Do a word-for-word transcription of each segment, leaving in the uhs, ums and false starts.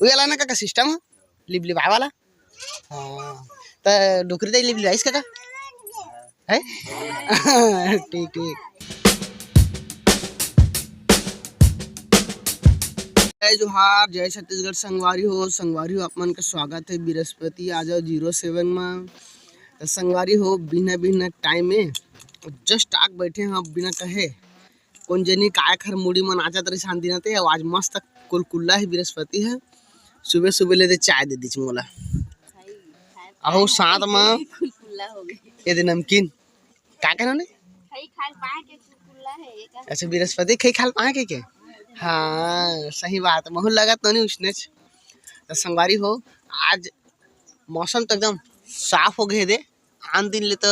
वाला ना काका सिस्टम ह, लिबलिबाय वाला। हाँ, त डोकरी दे लिबलिबाइस काका है। ठीक ठीक। जय जोहार, जय छत्तीसगढ़। संगवारी हो, संगवारी हो, आप मन के स्वागत है बृहस्पति आ जाओ जीरो सेवन में। त संगवारी हो, बिना बिना टाइम में जस्ट आग बैठे हैं, अब बिना कहे कोन जनी काय खर मुड़ी मन आ जात रहिस आन दिन ते। आज मस्त कुलकुल्ला है, बृहस्पति है, सुबह सुबह ले दे चाय दे दीच मोला। अहो साथ में कुलकुल्ला हो गए। ये दे नमकीन, का कहना ने? खाई खाए पाए के कुलकुल्ला है ये का? अच्छा, बृहस्पति खाई खाल पाए के के? हाँ, सही बात, महू लगत तो नहीं उसने। तो संगवारी हो, आज मौसम तो एकदम साफ हो गए दे। आन दिन ले तो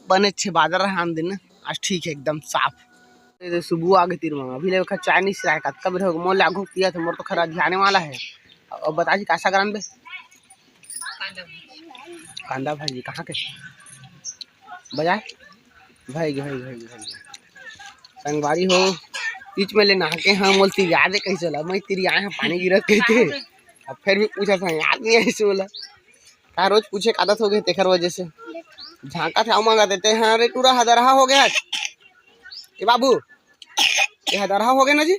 बने अच्छे बादल रहा आन दिन, आज ठीक है एकदम साफ। ये दे सुबह आगे तीर मामा, अभी ले खा चाय नहीं सिराय, कतका बेर हो गए, मोर लागू पिया था, मोर तो खरा ध्यान वाला है। अब बता जी कासा ग्राम बे? कांदा भाजी कहाँ के? बजाए? भाई गे, भाई गे, भाई गे, भाई गे। संगवारी हो, बीच में ले नहा के हम बोलती याद है कैसे ला, मैं तेरी आए हैं पानी गिरत कहते। अब फिर भी पूछा था, याद नहीं आई से बोला। का रोज पूछे का आदत हो गई तेखर वजह से। झांका था मांगा देते हैं, अरे टूरा हदरहा हो गया। ए बाबू, ये हदरहा हो गया ना जी?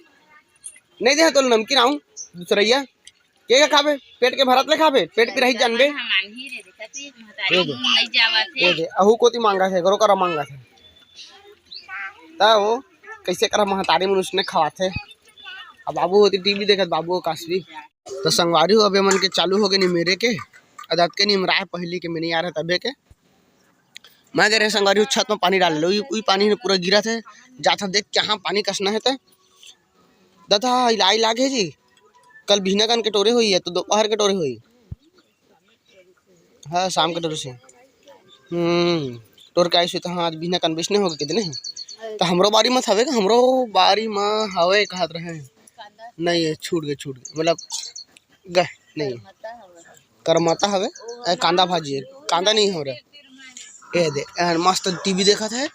नहीं दे तो नमकीन आऊँ दूसरैया। के का खाबे? पेट के भरत ले खाबे, पेट पिराही जानबे। हम आंधी रे देखत ही, महतारी दे दे। मुंह नहीं जावत दे है। दे, अहू कोती मांगा थे, करो करा मांगा थे। ता वो कैसे करा महतारी मन उसने खवाथे। अब बाबू होती टीवी देखत, बाबू कासवी। तो संगवारी हो, अबे मन के चालू हो गए निमेरे के। अदात के निमराए पहली के में नहीं आ रहा तबे के। मैं कह रहे संगवारी हो, छत में पानी डाल लो, उई, उई पानी ने पूरा गिरा थे। जाथा देख कहाँ पानी कसना है ते। दथा इलाई लागे जी, कल बिहना कन के टोरे होई है तो दोपहर के टोरे होई। हाँ, शाम के टोरे से। हम्म, टोर के आइस होई तो हाँ, आज बिहना कन बिसने होगे कितने हैं। तो हमरो बारी मत हवे का? हमरो बारी में हवे कहत रहे। नहीं है, छूट गए, छूट गए, मतलब गए नहीं। करमाता हवे। ए, कांदा भाजी है, कांदा नहीं हो रहा। ए दे, ए मस्त टीवी देखत है।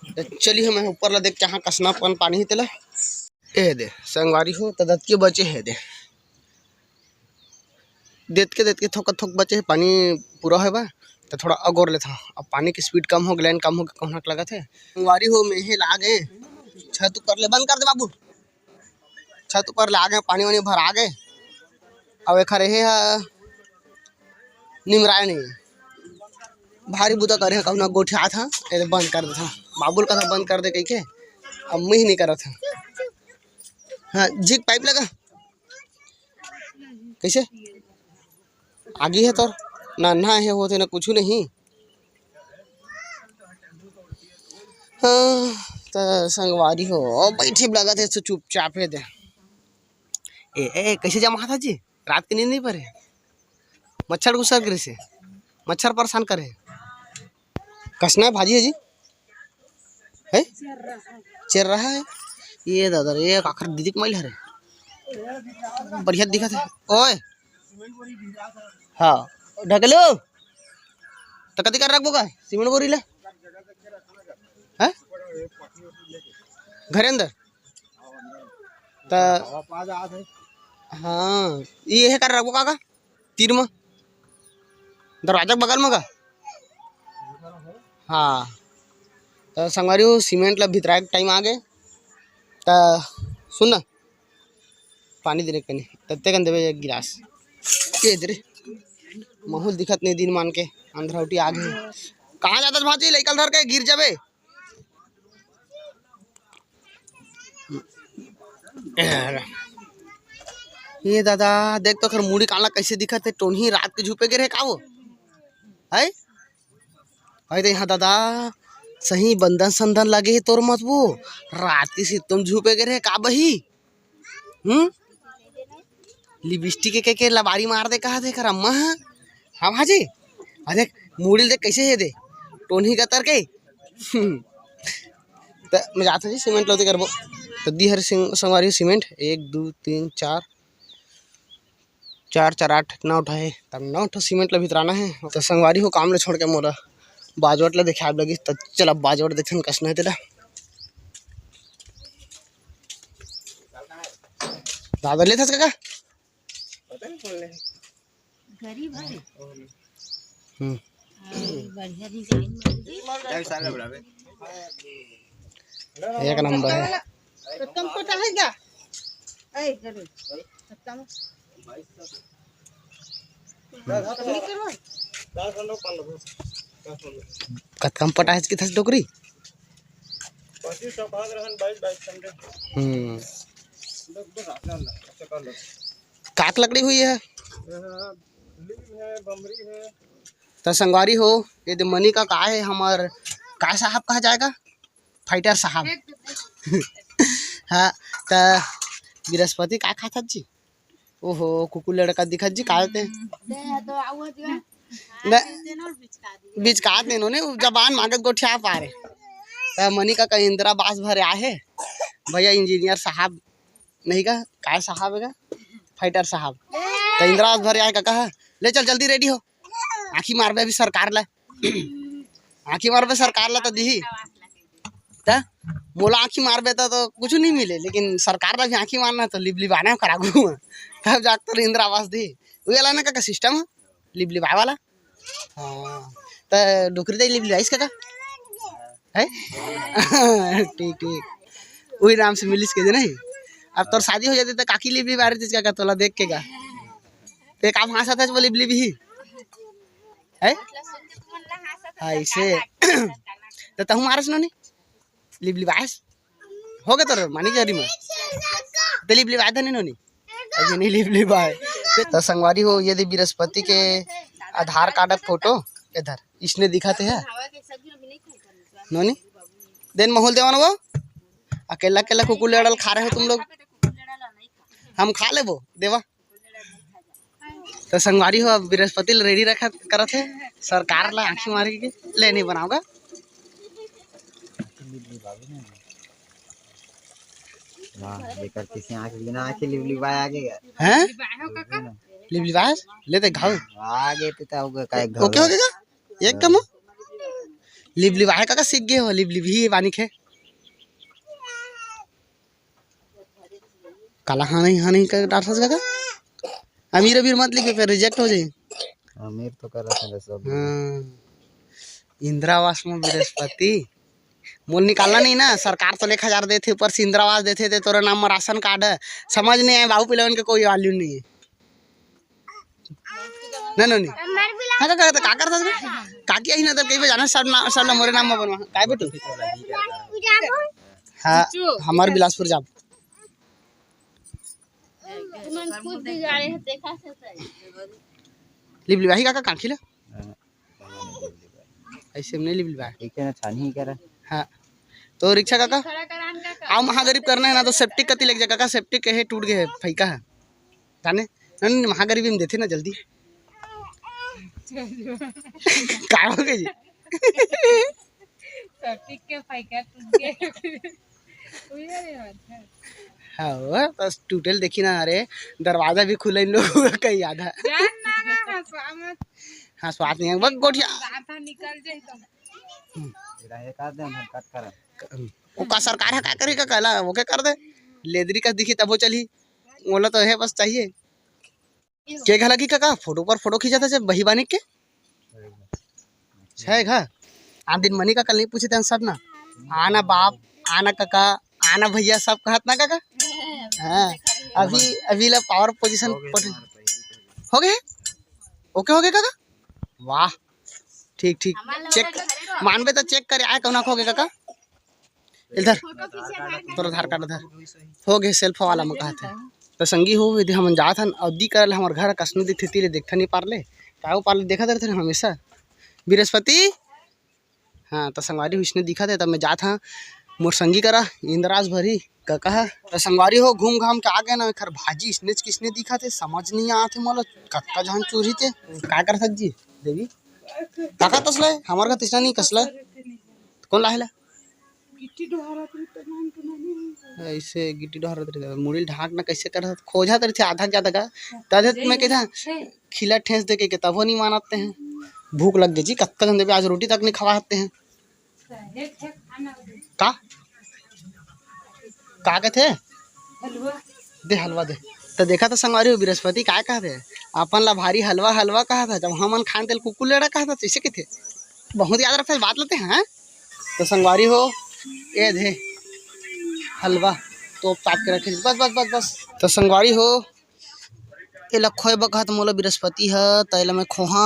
तो चली हमें ऊपर ला देख कहाँ कसना पन पानी है तेला। ए दे, संगवारी हो, तो दतके बचे है दे। देत के, देत के थोक, थोक बचे हे, पानी पूरा होय बा, त थोड़ा अगोर लेथन। अब पानी के स्पीड कम हो गे, लाइन कम हो गे, कहूँ लगा थे। संगवारी हो, मेहे लागे, छत ऊपर ले बंद कर दे बाबू, छत ऊपर ले आगे, पानी वानी भरा गे। अब एखर एहे ह निमराय नहीं, भारी बुता करे ह, कहूँ गोठियात ह, ए बंद कर देथन। बाबू ल कथा बंद कर दे कहिके, अब मैं ही नहीं करत ह। हाँ, झिक पाइप लगा। कैसे? आगी है तोर? ना, ना है, होते ना कुछ नहीं। हाँ, त संगवारी हो, बैठे लगा थे, चुपचाप है दे। ए, ए, कैसे जमा था जी? रात के नींद नहीं पड़े? मच्छर घुसर गिरे से? मच्छर परेशान करे? कसना है भाजी है जी? है? चेर रहा है। ये दादा रे, ये काकर दीदी के माइल हरे। बढ़िया दिखत है। ओए। हाँ। ढकलो। तो कति कर रखबो का? सीमेंट बोरी ले। हैं? घरे अंदर? त हाँ, ये है कर रखबो का, का? तीर में? दरवाजा के बगल में का? हाँ। त संगवारी हो, सीमेंट ला भितराए के टाइम आ गे। त सुन ना, पानी देने के नहीं, तत्ते कन देवे एक गिलास। ये दे रे, माहौल दिखत नहीं, दिन मान के अंधरौटी आ गे। कहाँ जाता भाजी? लइका ल धर के गिर जाबे। ये दादा, देख तो खर मुड़ी काला कैसे दिखत है, टोनही रात के झुपे गे रहे का वो? है? है तो यहाँ दादा, सही बंधन संधन लगे है तोर मत वो, रात के सितम झुपे गे रहे का बही? हम्म? लिपस्टिक के, के, के लबारी मार दे कहा दे कर अम्मा, हाँ? हाँ भाजी? आ देख, मुड़ी ल देख कैसे है दे, टोनही कतर के। हम्म। त मैं जात हूँ जी, सीमेंट लौती करबो। त दी हर सिंग-, संगवारी हो सीमेंट, एक, दू, तीन, चार, चार, चार, आठ, नौ ठो है। तब नौ ठो सीमेंट ल भितराना है। त संगवारी हो काम ल छोड़ के मोला बाजवट ल देखे आप लगी। त चल अब बाजवट देखन कसना है तेला। दादा लेथस काका? पता नहीं कौन ले। गरीब है। हम्म। हाँ, बढ़िया डिजाइन में। एक नंबर है। तो कम कोटा है क्या? ए, गरीब। कम। कतका म पटाए हस किथस डोकरी? हम्म। काक लकड़ी हुई है। त संगवारी हो, ये दे मनी का का है, हमर का साहब कहा जाएगा? फाइटर साहब। हाँ, त बृहस्पति का खाथस जी? ओहो, कुकुर लड़का दिखत जी, का होते? बिचकात नहीं नोनी, जबान मांगत गोठिया पारे। त मनी का कहीं इंदिरा आवास भरे आहे भैया, इंजीनियर साहब नहीं का, काय साहब है का? फाइटर साहब। त इंदिरा आवास भरे आहे का कहा, ले चल जल्दी रेडी हो, आँखी मारबे अभी सरकार ला। आँखी मारबे सरकार ला त दिही। त मोला आँखी मारबे त, त कुछ नहीं मिले, लेकिन सरकार ला भी आँखी मारना त लिबलिबाना करा गु। तब जाके तोर इंदिरा आवास दी। वही वाला ना का सिस्टम है, लिबलिबाए वाला। हाँ, त डोकरी दे लिबलिबाइस का, का? है? ठीक, ठीक। वही नाम से मिलिस के जे नहीं? अब तोर शादी हो जाती त काकी लिबलिबा रही थी का, का तोला देख के का? ते का भाषा था वो लिबलिबी ही? है? हाँ, इसे। त तहु मारस नोनी? लिबलिबास? हो गए तोर मानी जारी में। ते लिबलिबाए था नहीं नोनी? अभी नहीं लिबलिबाए। त संगवारी हो, ये दे बृहस्पति के आधार कार्ड फोटो इधर इसने दिखाते हैं। नोनी? देन माहौल देवा ना वो। अकेला अकेला कुकुर लेड़ल खा रहे हो तुम लोग। हम खा लेबो, देवा। त संगवारी हो, अब बृहस्पति ल रेडी रखा करत हे, सरकार ला आँखी मार के ले नहीं बनाओगा। वाह, एकर किसी आँख बिना आँख लिबलिबाए आगे। हैं? लिबलिबाए? ले दे घाव। आगे तो का होगा, काय घाव? ओके हो गया? एक कम। लिबलिबाए का, का सीख गए हो, लिबलिब ही बानी खे। काला हाँ नहीं, हाँ नहीं कर डालथस काका। अमीर अमीर मत लिखे, फिर रिजेक्ट हो जाए। अमीर तो करत हे सब। हाँ। इंदिरा आवास में बृहस्पति। मोल निकालना नहीं ना, सरकार तो एक हजार देथे, ऊपर से इंदिरा आवास देथे, ते तोरे नाम में राशन कार्ड है। समझ नहीं आए, बाबू पिलवन के कोई वैल्यू नहीं है। ना, ना, नहीं। हाँ, का करत, का करत हस? काकी अही ना, तब कहिबे जाना, सब ना, सब ना मोरे नाम में बनवा। काय बेटू? हाँ, हमार बिलासपुर जाब। तुमन खुद बिगाड़े हो, देखा से सही। लिबलिबाही काका कांखी ला? ऐसे में नहीं लिबलिबाही। ठीक है ना, छानी ही करा। हाँ। तो रिक्शा काका? आओ महागरीब करना है ना, तो सेप्टिक कती लेके जा काका, सेप्टिक के है, टूट गए है, फैका है। जाने? नहीं, नहीं, महागरीबी में देथे ना जल्दी। का हो गए जी? सेप्टिक के फैका टूट गए। उहे रे बात है। हाँ, वो बस टूटल देखी ना, अरे, दरवाजा भी खुला इन लोगों का कहीं आधा। जान ना गा, हंसवा मत। हाँ, स्वाद नहीं है, वो गोठिया। दांत निकल जाए तो। एला ये कर दे, हम कट करब। वो का सरकार है, का करी का कहला, वो क्या कर दे? लेदरी का दिखी तब वो चली। बोला तो है बस चाहिए। के घला की काका, फोटो पर फोटो खींचा था जब बही बानी के। छह घा। आन दिन मनी काका नहीं पूछे थे सब ना। आना बाप, आना काका, आना भैया सब कहत ना काका। हाँ, अभी, अभी ला पावर पोजीशन पर हो गए? ओके हो गए काका? वाह, ठीक, ठीक। चेक, मानबे तो चेक करे आए कौन हो गए काका? इधर, तोर आधार कार्ड इधर। हो गए सेल्फ वाला में कहत है। तो संगी हो, यदि हमन जात हन अवधी करल हमर घर कसने दिखथे, तीरे देखथे नहीं पारले। काहे पारले देखत रहथे हमेशा। बृहस्पति? हाँ, तो संगवारी हो इसने दिखत है, तब मैं जात हाँ मोर संगी करा, इंद्राज भरी, का कहा। तो संगवारी हो, घूम घाम के आ गए ना, एकर भाजी इसने किसने दिखत है, समझ नहीं आत है मोला, कक्का जहान चूरी ते, का कर सक जी, देवी? काका तसला है, हमार का तसला नहीं, कसला है? कौन लाहेला? गिट्टी डोहारत रही त नान के नानी। ऐसे गिट्टी डोहारत रही, मुड़ी ढांक ना कैसे करत, खोजत रही थे आधा ज्यादा का। तदे मैं कहता, खिला ठेस दे के, के तभो नहीं मानते हैं। भूख लग गई जी, कत्ता धंधे पे आज रोटी तक नहीं खवाते हैं। का? का कहते? हलवा। दे हलवा दे। तो देखा तो संगवारी हो, बृहस्पति काय कहत हे, अपन ला भारी हलवा हलवा कहत हे, जब हमन खान तेल कुकुर लेड़ा कहत हे, तो इसे कथे। बहुत याद रखते बात लेते हैं। तो संगवारी हो, ए दे हलवा तो चाप के रखे, बस बस बस बस। तो संगवारी हो, एला खोए बर कहत मोला बृहस्पति ह, त एला मैं खोहा।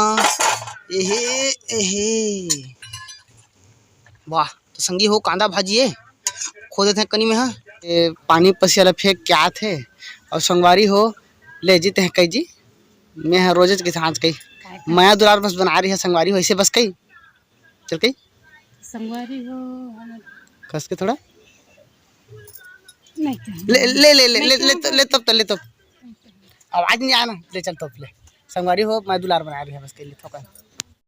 एहे, एहे, वाह। तो संगी हो, कांदा भाजी ए, खो देथे कनी में ह। ए, पानी पसिया ला फेंक के आथे। और संगवारी हो, ले जी तेह कही जी, मैं ह रोजेच के सांझ कही मया दुलार बस बना रही है संगवारी हो, ऐसे बस कही चल कही। संगवारी हो, हम कस के थोड़ा नहीं कहूँ। ले ले ले ले ले ले तो ले तब तो ले तब। आवाज नहीं आना, ले चल तब ले। संगवारी हो, मैं दुलार बना रही है बस कही ले थोका।